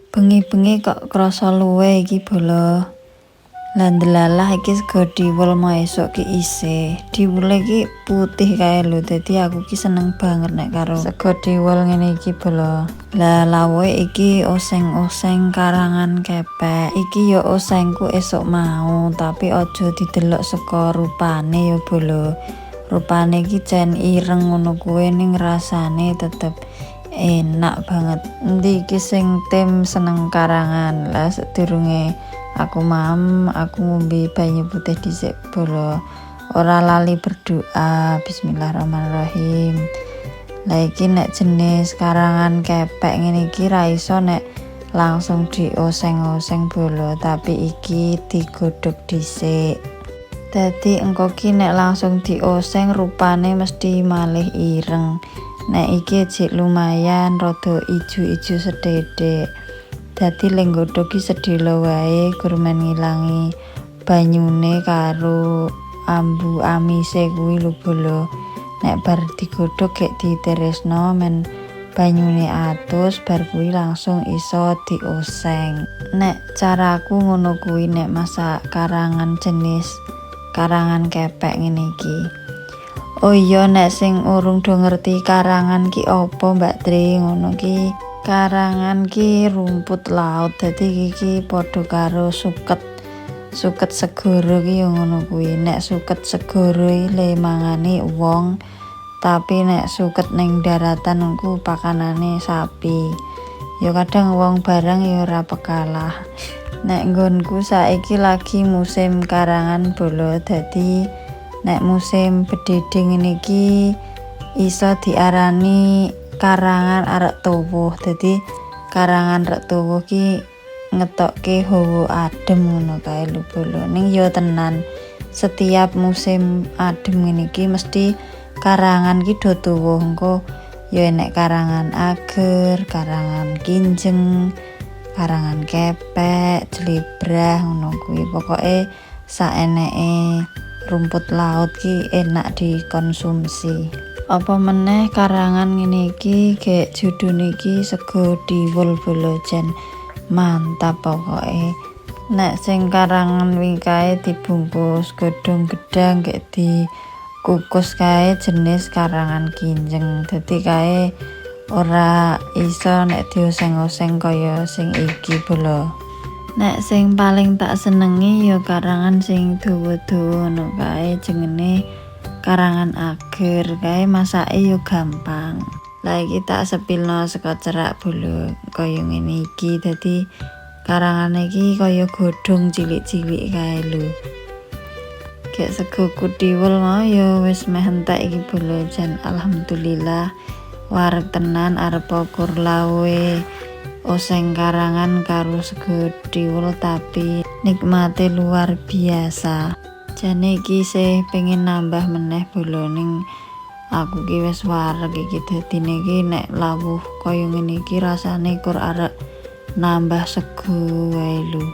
Bengi-bengi kok krasa luwe iki, bolo. Lah, ndelalah iki sego diwul mau esuk ki isih. Diwule ki putih kae lho. Dadi aku ki seneng banget nek karo sego diwul ngene iki, bolo. Lah, lawuhe iki oseng-oseng karangan kepek. Iki yo osengku esuk mau, tapi aja didelok saka rupane yo, bolo. Rupane iki cen ireng ngono kuwi, ning rasane tetep enak banget. Endi iki sing tim seneng karangan? Lah, sedurunge aku mam, aku ngombe banyu putih dhisik, bolo. Ora lali berdoa. Bismillahirrahmanirrahim. Lah, iki nek jenis karangan kepek ngene iki ra iso nek langsung dioseng-oseng, bolo, tapi iki digodhog dhisik. Dadi engko ki nek langsung dioseng rupane mesti malih ireng. Nek iki jek lumayan rada ijo-ijo sethithik. Dadi le nggodhog ki sedhela wae, gur men ngilangi banyune karo ambu amise kuwi lho, bolo. Nek bar digodhog gek ditirisno men banyune atus, bar kuwi langsung iso dioseng. Nek caraku ngono kuwi nek masak karangan jenis karangan kepek ngene iki. Oh iya, nek sing urung do ngerti karangan ki apa, Mbak Tri, ngono ki, karangan ki rumput laut. Dadi iki padha karo suket. Suket segara ki ya ngono kuwi. Nek suket segara iki le mangane wong, tapi nek suket ning daratan iku pakanane sapi. Ya kadang wong barang ya ora pekalah. Nek nggonku saiki lagi musim karangan, bolo. Dadi nek musim bedede ngene iki iso diarani karangan arek tuwuh. Dadi karangan rek tuwuh ki ngetokke hawa adem ngono kae lho, bolo. Ning ya tenan, setiap musim adem ngene iki mesti karangan ki do tuwuh. Engko ya enek karangan ager, karangan kinjeng, karangan kepek, jlebrah ngono kuwi. Pokoke saeneke rumput laut ki enak dikonsumsi. Apa meneh karangan ngene iki gek judune iki sego diwul, bolo, jan mantap pokoke. Nek sing karangan wingi kae dibungkus godhong gedang gek dikukus kae jenis karangan kinjeng. Dadi kae ora iso nek dioseng-oseng kaya sing iki, bolo. Nek sing paling tak senengi ya karangan sing dawa-dawa ngono kae, jenenge karangan ager kae, masake ya gampang. Lah, iki tak spillno saka cerak, bolo, kaya ngene iki. Dadi karangane iki kaya godhong cilik-cilik kae lho. Gek sego tiwul mau ya wis meh entek iki, bolo. Jan alhamdulillah wareg tenan. Arep kur lawuhe oseng karangan karo sego tiwul, tapi nikmate luar biasa. Jane iki isih pengen nambah meneh, bolo, ning aku ki wis wareg iki. Dadine iki nek lawuh kaya ngene iki rasane kur arek nambah sego wae lho.